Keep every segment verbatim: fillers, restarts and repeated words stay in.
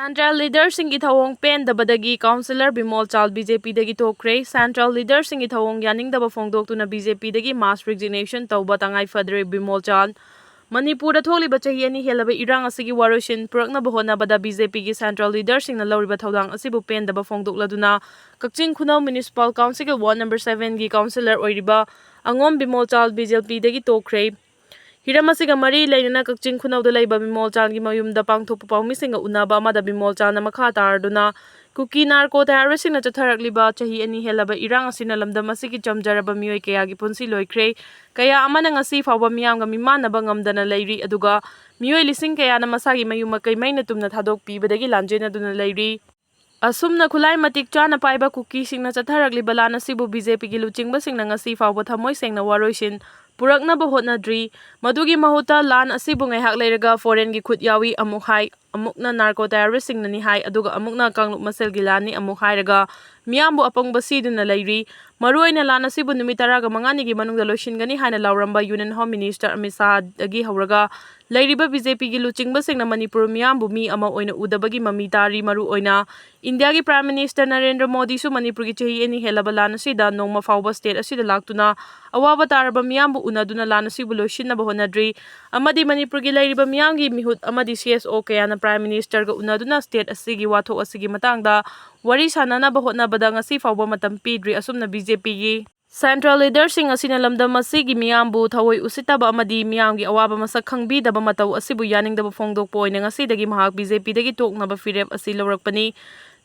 Central leaderꯁꯤꯡꯒꯤ ꯊꯧꯑꯣꯡ ꯄꯦꯟꯗꯕꯗꯒꯤ Councillor Bimol ꯆꯥꯜ BJPꯗꯒꯤ ꯊꯣꯛꯈ꯭ꯔꯦ꯫ Central leaderꯁꯤꯡꯒꯤ ꯊꯧꯑꯣꯡ ꯌꯥꯅꯤꯡꯗꯕ ꯐꯣꯡꯗꯣꯛꯇꯨꯅ BJPꯗꯒꯤ mass resignation ꯇꯧꯕ ꯇꯉꯥꯏ ꯐꯗ꯭ꯔꯦ ꯕꯤꯃꯣꯜ ꯆꯥꯜ꯫ ꯃꯅꯤꯄꯨꯔꯗ ꯊꯣꯛꯂꯤꯕ ꯆꯍꯤ ꯑꯅꯤ ꯍꯦꯜꯂꯕ ꯏꯔꯥꯡ ꯑꯁꯤꯒꯤ ꯋꯥꯔꯣꯏꯁꯤꯟ ꯄꯨꯔꯛꯅꯕ ꯍꯣꯠꯅꯕꯗ BJPꯒꯤ Central leaderꯁꯤꯡꯅ ꯂꯧꯔꯤꯕ ꯊꯧꯗꯥꯡ ꯑꯁꯤꯕꯨ ꯄꯦꯟꯗꯕ ꯐꯣꯡꯗꯣꯛꯂꯗꯨꯅ ꯀꯛꯆꯤꯡ ꯈꯨꯅꯧ Municipal Councilꯒꯤ ward number sevenꯒꯤ councillor ꯑꯣꯏꯔꯤꯕ ꯑꯉꯣꯝ ꯕꯤꯃꯣꯜ ꯆꯥꯜ BJPꯗꯒꯤ ꯇꯣꯛꯈ꯭ꯔꯦ꯫ ꯍꯤꯔꯝ ꯑꯁꯤꯒ ꯃꯔꯤ ꯂꯩꯅꯅ ꯀꯛꯆꯤꯡ ꯈꯨꯅꯧꯗ ꯂꯩꯕ ꯕꯤꯃꯣꯜ ꯆꯥꯟꯒꯤ ꯃꯌꯨꯝꯗ ꯄꯥꯡꯊꯣꯛꯄ ꯄꯥꯎꯃꯤꯁꯤꯡꯒ ꯎꯅꯕ ꯑꯃꯗ ꯕꯤꯃꯣꯜ ꯆꯥꯟꯅ ꯃꯈꯥ ꯇꯥꯔꯗꯨꯅ ꯀꯨꯀꯤ narco terroristꯁꯤꯡꯅ ꯆꯠꯊꯔꯛꯂꯤꯕ ꯆꯍꯤ ꯑꯅꯤ ꯍꯦꯜꯂꯕ ꯏꯔꯥꯡ ꯑꯁꯤꯅ ꯂꯝꯗꯝ ꯑꯁꯤꯒꯤ ꯆꯝꯖꯔꯕ ꯃꯤꯑꯣꯏ ꯀꯌꯥꯒꯤ ꯄꯨꯟꯁꯤ ꯂꯣꯏꯈ꯭ꯔꯦ꯫ ꯀꯌꯥ ꯑꯃꯅ ꯉꯁꯤ ꯐꯥꯎꯕ ꯃꯤꯌꯥꯝꯒ ꯃꯤꯃꯥꯟꯅꯕ ꯉꯝꯗꯅ ꯂꯩꯔꯤ, ꯑꯗꯨꯒ ꯃꯤꯑꯣꯏ ꯂꯤꯁꯤꯡ ꯀꯌꯥꯅ ꯃꯁꯥꯒꯤ ꯃꯌꯨꯝ ꯃꯀꯩ ꯃꯩꯅ ꯇꯨꯝꯅ ꯊꯥꯗꯣꯛꯄꯤꯕꯗꯒꯤ ꯂꯥꯟꯖꯦꯟꯅꯗꯨꯅ ꯂꯩꯔꯤ꯫ ꯑꯁꯨꯝꯅ ꯈꯨꯠꯂꯥꯏ ꯃꯇꯤꯛ ꯆꯥꯅ ꯄꯥꯏꯕ ꯀꯨꯀꯤꯁꯤꯡꯅ ꯆꯠꯊꯔꯛꯂꯤꯕ ꯂꯥꯟ ꯑꯁꯤꯕꯨ BJPꯒꯤ ꯂꯨꯆꯤꯡꯕꯁꯤꯡꯅ ꯉꯁꯤ ꯐꯥꯎꯕ ꯊꯃꯣꯏ ꯁꯦꯡꯅ ꯋꯥꯔꯣꯏꯁꯤꯟ ꯄꯨꯔꯛꯅꯕ ꯍꯣꯠꯅꯗ꯭ꯔꯤ꯫ ꯃꯗꯨꯒꯤ ꯃꯍꯨꯠꯇ ꯂꯥꯟ ꯑꯁꯤꯕꯨ ꯉꯥꯏꯍꯥꯛ ꯂꯩꯔꯒ foreignꯒꯤ ꯈꯨꯠ ꯌꯥꯎꯏ ꯑꯃꯨꯛ ꯍꯥꯏ, ꯑꯃꯨꯛꯅ narco terroristꯁꯤꯡꯅꯅꯤ ꯍꯥꯏ, ꯑꯗꯨꯒ ꯑꯃꯨꯛꯅ ꯀꯥꯡꯂꯨꯞ ꯃꯁꯦꯜꯒꯤ ꯂꯥꯟꯅꯤ ꯑꯃꯨꯛ ꯍꯥꯏꯔꯒ ꯃꯤꯌꯥꯝꯕꯨ ꯑꯄꯪꯕ ꯁꯤꯗꯨꯅ ꯂꯩꯔꯤ꯫ ꯃꯔꯨꯑꯣꯏꯅ ꯂꯥꯟ ꯑꯁꯤꯕꯨ ꯅꯨꯃꯤꯠ ꯇꯔꯥꯒ ꯃꯉꯥꯅꯤꯒꯤ ꯃꯅꯨꯡꯗ ꯂꯣꯏꯁꯤꯟꯒꯅꯤ ꯍꯥꯏꯅ ꯂꯥꯎꯔꯝꯕ Union Home Minister ꯑꯃꯤꯠ ꯁꯥꯍꯗꯒꯤ ꯍꯧꯔꯒ ꯂꯩꯔꯤꯕ BJPꯒꯤ ꯂꯨꯆꯤꯡꯕꯁꯤꯡꯅ ꯃꯅꯤꯄꯨꯔ ꯃꯤꯌꯥꯝꯕꯨ ꯃꯤ ꯑꯃ ꯑꯣꯏꯅ ꯎꯗꯕꯒꯤ ꯃꯃꯤ ꯇꯥꯔꯤ꯫ ꯃꯔꯨꯑꯣꯏꯅ ꯏꯟꯗꯤꯌꯥꯒꯤ Prime Minister ꯅꯔꯦꯟꯗ꯭ꯔ ꯃꯣꯗꯤꯁꯨ ꯃꯅꯤꯄꯨꯔꯒꯤ ꯆꯍꯤ ꯑꯅꯤ ꯍꯦꯜꯂꯕ ꯂꯥꯟ ꯑꯁꯤꯗ ꯅꯣꯡꯃ ꯐꯥꯎꯕ state ꯑꯁꯤꯗ ꯂꯥꯛꯇꯨꯅ ꯑꯋꯥꯕ ꯇꯥꯔꯕ ꯃꯤꯌꯥꯝꯕꯨ ꯎꯅꯗꯨꯅ ꯂꯥꯟ ꯑꯁꯤꯕꯨ ꯂꯣꯏꯁꯤꯟꯅꯕ ꯍꯣꯠꯅꯗ꯭ꯔꯤ꯫ ꯑꯃꯗꯤ ꯃꯅꯤꯄꯨꯔꯒꯤ ꯂꯩꯔꯤꯕ ꯃꯤꯌꯥꯝꯒꯤ ꯃꯤꯍꯨꯠ ꯑꯃꯗꯤ CSO ꯀꯌꯥꯅ Prime Ministerꯒ ꯎꯅꯗꯨꯅ state ꯑꯁꯤꯒꯤ ꯋꯥꯊꯣꯛ ꯑꯁꯤꯒꯤ ꯃꯇꯥꯡꯗ ꯋꯥꯔꯤ ꯁꯥꯟꯅꯅꯕ ꯍꯣꯠꯅꯕꯗ ꯉꯁꯤ ꯐꯥꯎꯕ ꯃꯇꯝ ꯄꯤꯗ꯭ꯔꯤ꯫ ꯑꯁꯨꯝꯅ BJPꯒꯤ Central leaderꯁꯤꯡ ꯑꯁꯤꯅ ꯂꯝꯗꯝ ꯑꯁꯤꯒꯤ ꯃꯤꯌꯥꯝꯕꯨ ꯊꯑꯣꯏ ꯎꯁꯤꯠꯇꯕ ꯑꯃꯗꯤ ꯃꯤꯌꯥꯝꯒꯤ ꯑꯋꯥꯕ ꯃꯁꯛ ꯈꯪꯕꯤꯗꯕ ꯃꯇꯧ ꯑꯁꯤꯕꯨ ꯌꯥꯅꯤꯡꯗꯕ ꯐꯣꯡꯗꯣꯛꯄ ꯑꯣꯏꯅ ꯉꯁꯤꯗꯒꯤ ꯃꯍꯥꯛ BJPꯗꯒꯤ ꯇꯣꯛꯅꯕ ꯐꯤꯔꯦꯞ ꯑꯁꯤ ꯂꯧꯔꯛꯄꯅꯤ꯫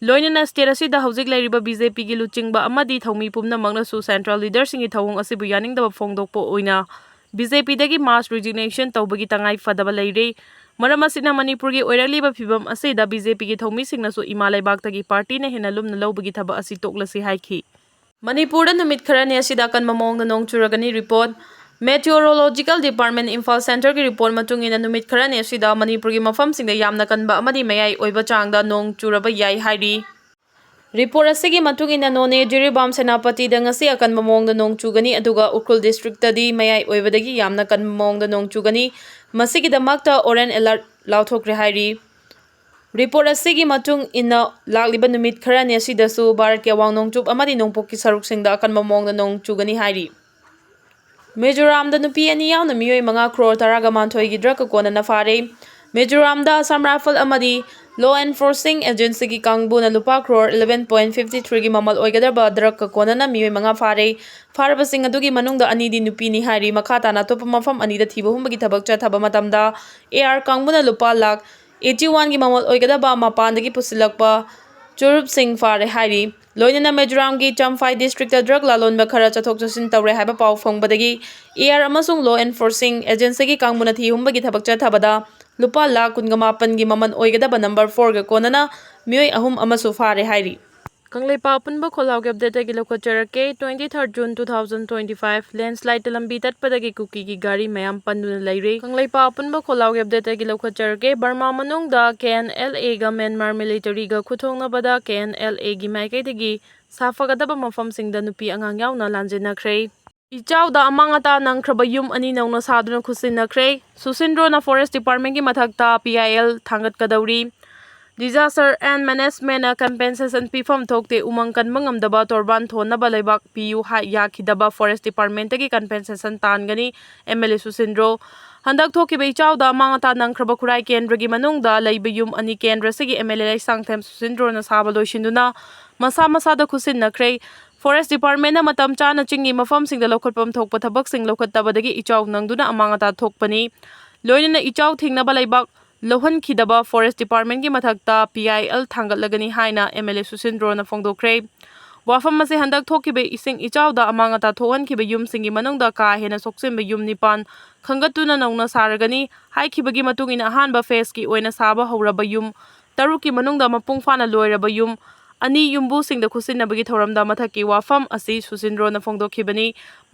ꯂꯣꯏꯅꯅ state ꯑꯁꯤꯗ ꯍꯧꯖꯤꯛ ꯂꯩꯔꯤꯕ BJPꯒꯤ ꯂꯨꯆꯤꯡꯕ ꯑꯃꯗꯤ ꯊꯧꯃꯤ ꯄꯨꯝꯅꯃꯛꯅꯁꯨ Central leaderꯁꯤꯡꯒꯤ ꯊꯧꯑꯣꯡ ꯑꯁꯤꯕꯨ ꯌꯥꯅꯤꯡꯗꯕ ꯐꯣꯡꯗꯣꯛꯄ ꯑꯣꯏꯅ BJPꯗꯒꯤ mass resignation ꯇꯧꯕꯒꯤ ꯇꯉꯥꯏ ꯐꯗꯕ ꯂꯩꯔꯦ꯫ ꯃꯔꯝ ꯑꯁꯤꯅ ꯃꯅꯤꯄꯨꯔꯒꯤ ꯑꯣꯏꯔꯛꯂꯤꯕ ꯐꯤꯕꯝ ꯑꯁꯤꯗ BJPꯒꯤ ꯊꯧꯃꯤꯁꯤꯡꯅꯁꯨ ꯏꯃꯥ ꯂꯩꯕꯥꯛꯇꯒꯤ partyꯅ ꯍꯦꯟꯅ ꯂꯨꯝꯅ ꯂꯧꯕꯒꯤ ꯊꯕꯛ ꯑꯁꯤ ꯇꯣꯛꯂꯁꯤ ꯍꯥꯏꯈꯤ꯫ ꯃꯅꯤꯄꯨꯔꯗ ꯅꯨꯃꯤꯠ ꯈꯔꯅꯤ ꯑꯁꯤꯗ ꯑꯀꯟꯕ ꯃꯑꯣꯡꯗ ꯅꯣꯡ ꯆꯨꯔꯒꯅꯤ꯫ Report, Meteorological Department, Imphal centreꯒꯤ report ꯃꯇꯨꯡ ꯏꯟꯅ ꯅꯨꯃꯤꯠ ꯈꯔꯅꯤ ꯑꯁꯤꯗ ꯃꯅꯤꯄꯨꯔꯒꯤ ꯃꯐꯝꯁꯤꯡꯗ ꯌꯥꯝꯅ ꯀꯟꯕ ꯑꯃꯗꯤ ꯃꯌꯥꯏ ꯑꯣꯏꯕ ꯆꯥꯡꯗ ꯅꯣꯡ ꯆꯨꯔꯕ ꯌꯥꯏ ꯍꯥꯏꯔꯤ꯫ Report ꯑꯁꯤꯒꯤ ꯃꯇꯨꯡ ꯏꯟꯅ ꯅꯣꯅꯦ, ꯖꯤꯔꯤꯕꯥꯝ, ꯁꯦꯅꯥꯄꯇꯤꯗ ꯉꯁꯤ ꯑꯀꯟꯕ ꯃꯑꯣꯡꯗ ꯅꯣꯡ ꯆꯨꯒꯅꯤ, ꯑꯗꯨꯒ ꯎꯈ꯭ꯔꯨꯜ districtꯇꯗꯤ ꯃꯌꯥꯏ ꯑꯣꯏꯕꯗꯒꯤ ꯌꯥꯝꯅ ꯀꯟꯕ ꯃꯑꯣꯡꯗ ꯅꯣꯡ ꯆꯨꯒꯅꯤ꯫ ꯃꯁꯤꯒꯤꯗꯃꯛꯇ orange alert ꯂꯥꯎꯊꯣꯛꯈ꯭ꯔꯦ ꯍꯥꯏꯔꯤ꯫ ꯔꯤꯄꯣꯔꯠ ꯑꯁꯤꯒꯤ ꯃꯇꯨꯡ ꯏꯟꯅ, ꯂꯥꯛꯂꯤꯕ ꯅꯨꯃꯤꯠ ꯈꯔꯅꯤ ꯑꯁꯤꯗꯁꯨ ꯚꯥꯔꯠꯀꯤ ꯑꯋꯥꯡ ꯅꯣꯡꯆꯨꯞ ꯑꯃꯗꯤ ꯅꯣꯡꯄꯣꯛꯀꯤ ꯁꯔꯨꯛꯁꯤꯡꯗ ꯑꯀꯟꯕ ꯃꯑꯣꯡꯗ ꯅꯣꯡ ꯆꯨꯒꯅꯤ ꯍꯥꯏꯔꯤ꯫ ꯃꯤꯖꯣꯔꯥꯝꯗ ꯅꯨꯄꯤ ꯑꯅꯤ ꯌꯥꯎꯅ ꯃꯤꯑꯣꯏ ꯃꯉꯥ ꯀ꯭ꯔꯣꯔ ꯇꯔꯥꯒ ꯃꯥꯊꯣꯏꯒꯤ ꯗ꯭ꯔꯒꯀ ꯀꯣꯟꯅꯅ ꯐꯥꯔꯦ꯫ ꯃꯤꯖꯣꯔꯥꯝꯗ ꯑꯁꯥꯝ ꯔꯥꯏꯐꯜ ꯑꯃꯗꯤ law enforcing agencyꯒꯤ ꯀꯥꯡꯕꯨꯅ ꯂꯨꯄꯥ ꯀ꯭ꯔꯣꯔ eleven point fifty threeꯒꯤ ꯃꯃꯜ ꯑꯣꯏꯒꯗꯕ ꯗ꯭ꯔꯒꯀ ꯀꯣꯟꯅꯅ ꯃꯤꯑꯣꯏ ꯃꯉꯥ ꯐꯥꯔꯦ꯫ ꯐꯥꯔꯕꯁꯤꯡ ꯑꯗꯨꯒꯤ ꯃꯅꯨꯡꯗ ꯑꯅꯤꯗꯤ ꯅꯨꯄꯤꯅꯤ ꯍꯥꯏꯔꯤ꯫ ꯃꯈꯥ ꯇꯥꯅ ꯑꯇꯣꯞꯄ ꯃꯐꯝ ꯑꯅꯤꯗ ꯊꯤꯕ ꯍꯨꯝꯕꯒꯤ ꯊꯕꯛ ꯆꯠꯊꯕ ꯃꯇꯝꯗ AR ꯀꯥꯡꯕꯨꯅ ꯂꯨꯄꯥ ꯂꯥꯈ eighty oneꯒꯤ ꯃꯃꯜ ꯑꯣꯏꯒꯗꯕ ꯃꯄꯥꯟꯗꯒꯤ ꯄꯨꯁꯤꯜꯂꯛꯄ ꯆꯨꯔꯨꯞꯁꯤꯡ ꯐꯥꯔꯦ ꯍꯥꯏꯔꯤ꯫ ꯂꯣꯏꯅꯅ ꯃꯤꯖꯣꯔꯥꯝꯒꯤ ꯆꯝꯐꯥꯏ districtꯇ ꯗ꯭ꯔꯒ ꯂꯥꯂꯣꯟꯕ ꯈꯔ ꯆꯠꯊꯣꯛ ꯆꯠꯁꯤꯟ ꯇꯧꯔꯦ ꯍꯥꯏꯕ ꯄꯥꯎ ꯐꯪꯕꯗꯒꯤ AR ꯑꯃꯁꯨꯡ law enforcing agencyꯒꯤ ꯀꯥꯡꯕꯨꯅ ꯊꯤ ꯍꯨꯝꯕꯒꯤ ꯊꯕꯛ ꯆꯠꯊꯕꯗ ꯂꯨꯄꯥ ꯂꯥꯈ ꯀꯨꯟꯒ ꯃꯥꯄꯟꯒꯤ ꯃꯃꯜ ꯑꯣꯏꯒꯗꯕ number fourꯒ ꯀꯣꯟꯅꯅ ꯃꯤꯑꯣꯏ ꯑꯍꯨꯝ ꯑꯃꯁꯨ ꯐꯥꯔꯦ ꯍꯥꯏꯔꯤ꯫ ꯀꯪꯂꯩꯄꯥꯛ ꯑꯄꯨꯟꯕ ꯈꯣꯜꯂꯥꯎꯒꯤ updateꯇꯒꯤ ꯂꯧꯈꯠꯆꯔꯛꯀꯦ꯫ Twenty third June two thousand twenty five, landslideꯇ ꯂꯝꯕꯤ ꯇꯠꯄꯗꯒꯤ ꯀꯨꯀꯤꯒꯤ ꯒꯥꯔꯤ ꯃꯌꯥꯝ ꯄꯟꯗꯨꯅ ꯂꯩꯔꯦ꯫ ꯀꯪꯂꯩꯄꯥꯛ ꯑꯄꯨꯟꯕ ꯈꯣꯜꯂꯥꯎꯒꯤ updateꯇꯒꯤ ꯂꯧꯈꯠꯆꯔꯛꯀꯦ꯫ ꯕꯔꯃꯥ ꯃꯅꯨꯡꯗ KNLAꯒ ꯃ꯭ꯌꯥꯟꯃꯥꯔ militaryꯒ ꯈꯨꯠꯊꯣꯛꯅꯕꯗ KNLAꯒꯤ ꯃꯥꯏꯀꯩꯗꯒꯤ ꯁꯥꯐꯒꯗꯕ ꯃꯐꯝꯁꯤꯡꯗ ꯅꯨꯄꯤ ꯑꯉꯥꯡ ꯌꯥꯎꯅ ꯂꯥꯟꯖꯦꯟꯅꯈ꯭ꯔꯦ꯫ ꯏꯆꯥꯎꯗ ꯑꯃꯥꯡ ꯑꯇꯥ ꯅꯪꯈ꯭ꯔꯕ ꯌꯨꯝ ꯑꯅꯤ ꯅꯧꯅ ꯁꯥꯗꯨꯅ ꯈꯨꯠꯁꯤꯟꯅꯈ꯭ꯔꯦ꯫ ꯁꯨꯁꯤꯟꯗ꯭ꯔꯣꯅ Forest Departmentꯀꯤ ꯃꯊꯛꯇ PIL ꯊꯥꯡꯒꯠꯀꯗꯧꯔꯤ꯫ Disaster and Managementꯅ compensation ꯄꯤꯐꯝ ꯊꯣꯛꯇꯦ, ꯎꯃꯪ ꯀꯟꯕ ꯉꯝꯗꯕ ꯇꯣꯔꯕꯥꯟ ꯊꯣꯟꯅꯕ ꯂꯩꯕꯥꯛ ꯄꯤꯌꯨ ꯍꯥꯏ ꯌꯥꯈꯤꯗꯕ Forest Departmentꯇꯒꯤ compensation ꯇꯥꯟꯒꯅꯤ MLA ꯁꯨꯁꯤꯟꯗ꯭ꯔꯣ꯫ ꯍꯟꯗꯛ ꯊꯣꯛꯈꯤꯕ ꯏꯆꯥꯎꯗ ꯑꯃꯥꯡ ꯑꯇꯥ ꯅꯪꯈ꯭ꯔꯕ ꯈꯨꯔꯥꯏ ꯀꯦꯟꯗ꯭ꯔꯒꯤ ꯃꯅꯨꯡꯗ ꯂꯩꯕ ꯌꯨꯝ ꯑꯅꯤ ꯀꯦꯟꯗ꯭ꯔꯁꯤꯒꯤ MLA ꯂꯩꯁꯥꯡꯊꯦꯝ ꯁꯨꯁꯤꯟꯗ꯭ꯔꯣꯅ ꯁꯥꯕ ꯂꯣꯏꯁꯤꯟꯗꯨꯅ ꯃꯁꯥ ꯃꯁꯥꯗ ꯈꯨꯠꯁꯤꯟꯅꯈ꯭ꯔꯦ꯫ Forest Departmentꯅ ꯃꯇꯝ ꯆꯥꯅ ꯆꯤꯡꯒꯤ ꯃꯐꯝꯁꯤꯡꯗ ꯂꯧꯈꯠꯐꯝ ꯊꯣꯛꯄ ꯊꯕꯛꯁꯤꯡ ꯂꯧꯈꯠꯇꯕꯗꯒꯤ ꯏꯆꯥꯎ ꯅꯪꯗꯨꯅ ꯑꯃꯥꯡ ꯑꯇꯥ ꯊꯣꯛꯄꯅꯤ꯫ ꯂꯣꯏꯅꯅ ꯏꯆꯥꯎ ꯊꯤꯡꯅꯕ ꯂꯩꯕꯥꯛ ꯂꯧꯍꯟꯈꯤꯗꯕ Forest Departmentꯀꯤ ꯃꯊꯛꯇ PIL ꯊꯥꯡꯒꯠꯂꯒꯅꯤ ꯍꯥꯏꯅ MLA ꯁꯨꯁꯤꯟꯗ꯭ꯔꯣꯅ ꯐꯣꯡꯗꯣꯛꯈ꯭ꯔꯦ꯫ ꯋꯥꯐꯝ ꯑꯁꯤ ꯍꯟꯗꯛ ꯊꯣꯛꯈꯤꯕ ꯏꯁꯤꯡ ꯏꯆꯥꯎꯗ ꯑꯃꯥꯡ ꯑꯇꯥ ꯊꯣꯛꯍꯟꯈꯤꯕ ꯌꯨꯝꯁꯤꯡꯒꯤ ꯃꯅꯨꯡꯗ ꯀꯥ ꯍꯦꯟꯅ ꯁꯣꯛꯆꯤꯟꯕ ꯌꯨꯝ ꯅꯤꯄꯥꯟ ꯈꯟꯒꯠꯇꯨꯅ ꯅꯧꯅ ꯁꯥꯔꯒꯅꯤ ꯍꯥꯏꯈꯤꯕꯒꯤ ꯃꯇꯨꯡ ꯏꯟꯅ ꯑꯍꯥꯟꯕ phaseꯀꯤ ꯑꯣꯏꯅ ꯁꯥꯕ ꯍꯧꯔꯕ ꯌꯨꯝ ꯇꯔꯨꯛꯀꯤ ꯃꯅꯨꯡꯗ ꯃꯄꯨꯡ ꯐꯥꯅ ꯂꯣꯏꯔꯕ ꯌꯨꯝ ꯑꯅꯤ ꯌꯨꯝꯕꯨꯁꯤꯡꯗ ꯈꯨꯠꯁꯤꯟꯅꯕꯒꯤ ꯊꯧꯔꯝꯗ ꯃꯊꯛꯀꯤ ꯋꯥꯐꯝ ꯑꯁꯤ ꯁꯨꯁꯤꯟꯗ꯭ꯔꯣꯅ ꯐꯣꯡꯗꯣꯛꯈꯤꯕꯅꯤ꯫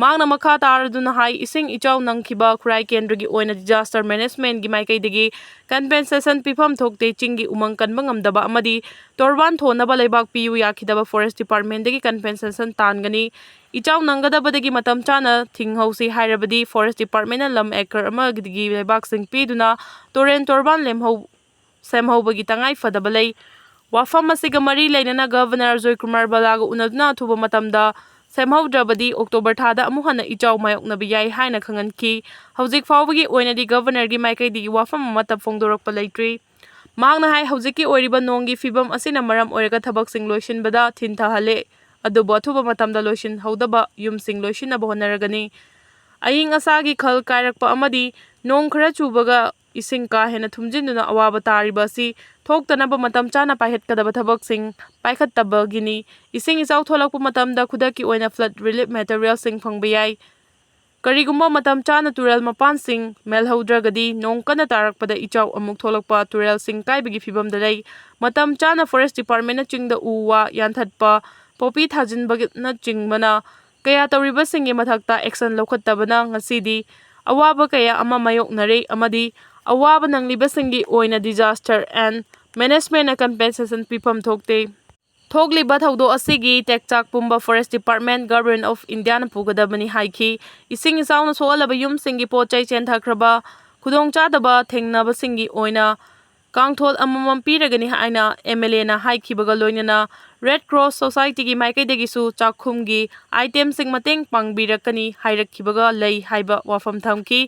ꯃꯍꯥꯛꯅ ꯃꯈꯥ ꯇꯥꯔꯗꯨꯅ ꯍꯥꯏ, ꯏꯁꯤꯡ ꯏꯆꯥꯎ ꯅꯪꯈꯤꯕ ꯈꯨꯔꯥꯏ ꯀꯦꯟꯗ꯭ꯔꯒꯤ ꯑꯣꯏꯅ Disaster Managementꯀꯤ ꯃꯥꯏꯀꯩꯗꯒꯤ compensation ꯄꯤꯐꯝ ꯊꯣꯛꯇꯦ, ꯆꯤꯡꯒꯤ ꯎꯃꯪ ꯀꯟꯕ ꯉꯝꯗꯕ ꯑꯃꯗꯤ ꯇꯣꯔꯕꯥꯟ ꯊꯣꯟꯅꯕ ꯂꯩꯕꯥꯛ ꯄꯤꯌꯨ ꯌꯥꯈꯤꯗꯕ Forest Departmentꯇꯒꯤ compensation ꯇꯥꯟꯒꯅꯤ꯫ ꯏꯆꯥꯎ ꯅꯪꯒꯗꯕꯗꯒꯤ ꯃꯇꯝ ꯆꯥꯅ ꯊꯤꯡꯍꯧꯁꯤ ꯍꯥꯏꯔꯕꯗꯤ Forest Departmentꯅ ꯂꯝ acre ꯑꯃꯒꯤ ꯂꯩꯕꯥꯛꯁꯤꯡ ꯄꯤꯗꯨꯅ ꯇꯨꯔꯦꯟ ꯇꯣꯔꯕꯥꯟ ꯂꯦꯝꯍꯧ-, ꯁꯦꯝꯍꯧꯕꯒꯤ ꯇꯉꯥꯏ ꯐꯗꯕ ꯂꯩ꯫ ꯋꯥꯐꯝ ꯑꯁꯤꯒ ꯃꯔꯤ ꯂꯩꯅꯅ ꯒꯕꯔꯅꯔ ꯖꯣꯏꯀꯨꯃꯥꯔ ꯕꯂꯥꯒ ꯎꯅꯗꯨꯅ ꯑꯊꯨꯕ ꯃꯇꯝꯗ ꯁꯦꯝꯍꯧꯗ꯭ꯔꯕꯗꯤ ꯑꯣꯛꯇꯣꯕꯔ ꯊꯥꯗ ꯑꯃꯨꯛ ꯍꯟꯅ ꯏꯆꯥꯎ ꯃꯥꯌꯣꯛꯅꯕ ꯌꯥꯏ ꯍꯥꯏꯅ ꯈꯪꯍꯟꯈꯤ꯫ ꯍꯧꯖꯤꯛ ꯐꯥꯎꯕꯒꯤ ꯑꯣꯏꯅꯗꯤ ꯒꯕꯔꯅꯔꯒꯤ ꯃꯥꯏꯀꯩꯗꯒꯤ ꯋꯥꯐꯝ ꯑꯃꯠꯇ ꯐꯣꯡꯗꯣꯔꯛꯄ ꯂꯩꯇ꯭ꯔꯤ꯫ ꯃꯍꯥꯛꯅ ꯍꯥꯏ, ꯍꯧꯖꯤꯛꯀꯤ ꯑꯣꯏꯔꯤꯕ ꯅꯣꯡꯒꯤ ꯐꯤꯕꯝ ꯑꯁꯤꯅ ꯃꯔꯝ ꯑꯣꯏꯔꯒ ꯊꯕꯛꯁꯤꯡ ꯂꯣꯏꯁꯤꯟꯕꯗ ꯊꯤꯟꯊꯍꯜꯂꯦ, ꯑꯗꯨꯕꯨ ꯑꯊꯨꯕ ꯃꯇꯝꯗ ꯂꯣꯏꯁꯤꯟꯍꯧꯗꯕ ꯌꯨꯝꯁꯤꯡ ꯂꯣꯏꯁꯤꯟꯅꯕ ꯍꯣꯠꯅꯔꯒꯅꯤ꯫ ꯑꯏꯪ ꯑꯁꯥꯒꯤ ꯈꯜ ꯀꯥꯏꯔꯛꯄ ꯑꯃꯗꯤ ꯅꯣꯡ ꯈꯔ ꯆꯨꯕꯒ ꯏꯁꯤꯡ ꯀꯥ ꯍꯦꯟꯅ ꯊꯨꯝꯖꯤꯟꯗꯨꯅ ꯑꯋꯥꯕ ꯇꯥꯔꯤꯕ ꯑꯁꯤ ꯊꯣꯛꯇꯅꯕ ꯃꯇꯝ ꯆꯥꯅ ꯄꯥꯏꯈꯠꯀꯗꯕ ꯊꯕꯛꯁꯤꯡ ꯄꯥꯏꯈꯠꯇꯕꯒꯤꯅꯤ꯫ ꯏꯁꯤꯡ ꯏꯆꯥꯎ ꯊꯣꯛꯂꯛꯄ ꯃꯇꯝꯗ ꯈꯨꯗꯛꯀꯤ ꯑꯣꯏꯅ flood relief materialꯁꯤꯡ ꯐꯪꯕ ꯌꯥꯏ꯫ ꯀꯔꯤꯒꯨꯝꯕ ꯃꯇꯝ ꯆꯥꯅ ꯇꯨꯔꯦꯜ ꯃꯄꯥꯟꯁꯤꯡ ꯃꯦꯜꯍꯧꯗ꯭ꯔꯒꯗꯤ ꯅꯣꯡ ꯀꯟꯅ ꯇꯥꯔꯛꯄꯗ ꯏꯆꯥꯎ ꯑꯃꯨꯛ ꯊꯣꯛꯂꯛꯄ, ꯇꯨꯔꯦꯜꯁꯤꯡ ꯀꯥꯏꯕꯒꯤ ꯐꯤꯕꯝꯗ ꯂꯩ꯫ ꯃꯇꯝ ꯆꯥꯅ forest departmentꯅ ꯆꯤꯡꯗ ꯎ ꯋꯥ ꯌꯥꯟꯊꯠꯄ, ꯄꯣꯄꯤ ꯊꯥꯖꯤꯟꯕꯅꯆꯤꯡꯕꯅ ꯀꯌꯥ ꯇꯧꯔꯤꯕꯁꯤꯡꯒꯤ ꯃꯊꯛꯇ action ꯂꯧꯈꯠꯇꯕꯅ ꯉꯁꯤꯗꯤ ꯑꯋꯥꯕ ꯀꯌꯥ ꯑꯃ ꯃꯥꯌꯣꯛꯅꯔꯦ ꯑꯃꯗꯤ ꯑꯋꯥꯕ ꯅꯪꯂꯤꯕꯁꯤꯡꯒꯤ ꯑꯣꯏꯅ disaster and managementꯅ compensation ꯄꯤꯐꯝ ꯊꯣꯛꯇꯦ꯫ ꯊꯣꯛꯂꯤꯕ ꯊꯧꯗꯣꯛ ꯑꯁꯤꯒꯤ ꯇꯦꯛꯆꯥꯛ ꯄꯨꯝꯕ forest department, Government of Indiaꯅ ꯄꯨꯒꯗꯕꯅꯤ ꯍꯥꯏꯈꯤ꯫ ꯏꯁꯤꯡ ꯏꯆꯥꯎꯅ ꯁꯣꯛꯍꯜꯂꯕ ꯌꯨꯝꯁꯤꯡꯒꯤ ꯄꯣꯠ ꯆꯩ ꯆꯦꯟꯊꯈ꯭ꯔꯕ ꯈꯨꯗꯣꯡꯆꯥꯗꯕ ꯊꯦꯡꯅꯕꯁꯤꯡꯒꯤ ꯑꯣꯏꯅ ꯀꯥꯡꯊꯣꯜ ꯑꯃꯃꯝ ꯄꯤꯔꯒꯅꯤ ꯍꯥꯏꯅ MLAꯅ ꯍꯥꯏꯈꯤꯕꯒ ꯂꯣꯏꯅꯅ Red Cross Societyꯒꯤ ꯃꯥꯏꯀꯩꯗꯒꯤꯁꯨ ꯆꯥꯛꯈꯨꯝꯒꯤ itemꯁꯤꯡ ꯃꯇꯦꯡ ꯄꯥꯡꯕꯤꯔꯛꯀꯅꯤ ꯍꯥꯏꯔꯛꯈꯤꯕꯒ ꯂꯩ ꯍꯥꯏꯕ ꯋꯥꯐꯝ ꯊꯝꯈꯤ꯫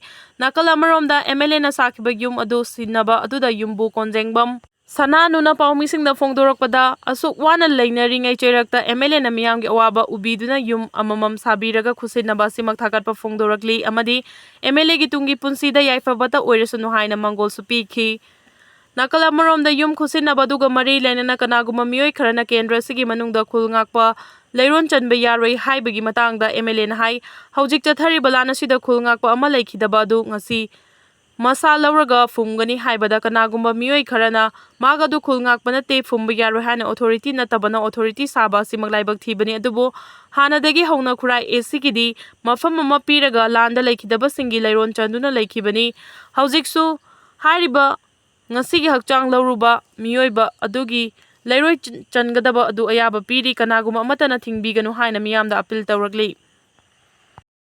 ꯅꯥꯀꯜ ꯑꯃꯔꯣꯝꯗ MLAꯅ ꯁꯥꯈꯤꯕ ꯌꯨꯝ ꯑꯗꯨ ꯁꯤꯟꯅꯕ ꯑꯗꯨꯗ ꯌꯨꯝꯕꯨ ꯀꯣꯟꯖꯦꯡꯕꯝ ꯁꯅꯥꯅꯨꯅ ꯄꯥꯎꯃꯤꯁꯤꯡꯗ ꯐꯣꯡꯗꯣꯔꯛꯄꯗ, ꯑꯁꯨꯛ ꯋꯥꯅ ꯂꯩꯅꯔꯤꯉꯩ ꯆꯩꯔꯛꯇ MLAꯅ ꯃꯤꯌꯥꯝꯒꯤ ꯑꯋꯥꯕ ꯎꯕꯤꯗꯨꯅ ꯌꯨꯝ ꯑꯃꯃꯝ ꯁꯥꯕꯤꯔꯒ ꯈꯨꯠꯁꯤꯟꯅꯕ ꯑꯁꯤꯃꯛ ꯊꯥꯒꯠꯄ ꯐꯣꯡꯗꯣꯔꯛꯂꯤ ꯑꯃꯗꯤ MLAꯒꯤ ꯇꯨꯡꯒꯤ ꯄꯨꯟꯁꯤꯗ ꯌꯥꯏꯐꯕꯇ ꯑꯣꯏꯔꯁꯅꯨ ꯍꯥꯏꯅ ꯃꯪꯒꯣꯜꯁꯨ ꯄꯤꯈꯤ꯫ ꯅꯥꯀꯜ ꯑꯃꯔꯣꯝꯗ ꯌꯨꯝ ꯈꯨꯠꯁꯤꯟꯅꯕ ꯑꯗꯨꯒ ꯃꯔꯤ ꯂꯩꯅꯅ ꯀꯅꯥꯒꯨꯝꯕ ꯃꯤꯑꯣꯏ ꯈꯔꯅ ꯀꯦꯟꯗ꯭ꯔ ꯑꯁꯤꯒꯤ ꯃꯅꯨꯡꯗ ꯈꯨꯜ ꯉꯥꯛꯄ ꯂꯩꯔꯣꯟ ꯆꯟꯕ ꯌꯥꯔꯣꯏ ꯍꯥꯏꯕꯒꯤ ꯃꯇꯥꯡꯗ MLAꯅ ꯍꯥꯏ, ꯍꯧꯖꯤꯛ ꯆꯠꯊꯔꯤꯕ ꯂꯥꯟ ꯑꯁꯤꯗ ꯈꯨꯜ ꯉꯥꯛꯄ ꯑꯃ ꯂꯩꯈꯤꯗꯕ ꯑꯗꯨ ꯉꯁꯤ ꯃꯁꯥ ꯂꯧꯔꯒ ꯐꯨꯝꯒꯅꯤ ꯍꯥꯏꯕꯗ ꯀꯅꯥꯒꯨꯝꯕ ꯃꯤꯑꯣꯏ ꯈꯔꯅ ꯃꯍꯥꯛ ꯑꯗꯨ ꯈꯨꯜ ꯉꯥꯛꯄ ꯅꯠꯇꯦ, ꯐꯨꯝꯕ ꯌꯥꯔꯣꯏ ꯍꯥꯏꯅ authority ꯅꯠꯇꯕꯅ authority ꯁꯥꯕ ꯑꯁꯤꯃꯛ ꯂꯥꯏꯕꯛ ꯊꯤꯕꯅꯤ꯫ ꯑꯗꯨꯕꯨ ꯍꯥꯟꯅꯗꯒꯤ ꯍꯧꯅ ꯈꯨꯔꯥꯏ ACꯒꯤꯗꯤ ꯃꯐꯝ ꯑꯃ ꯄꯤꯔꯒ ꯂꯥꯟꯗ ꯂꯩꯈꯤꯗꯕꯁꯤꯡꯒꯤ ꯂꯩꯔꯣꯟ ꯆꯟꯗꯨꯅ ꯂꯩꯈꯤꯕꯅꯤ꯫ ꯍꯧꯖꯤꯛꯁꯨ ꯍꯥꯏꯔꯤꯕ ꯉꯁꯤꯒꯤ ꯍꯛꯆꯥꯡ ꯂꯧꯔꯨꯕ ꯃꯤꯑꯣꯏꯕ ꯑꯗꯨꯒꯤ ꯂꯩꯔꯣꯏ ꯆꯟ-, ꯆꯟꯒꯗꯕ ꯑꯗꯨ ꯑꯌꯥꯕ ꯄꯤꯔꯤ꯫ ꯀꯅꯥꯒꯨꯝꯕ ꯑꯃꯠꯇꯅ ꯊꯤꯡꯕꯤꯒꯅꯨ ꯍꯥꯏꯅ ꯃꯤꯌꯥꯝꯗ appeal ꯇꯧꯔꯛꯂꯤ꯫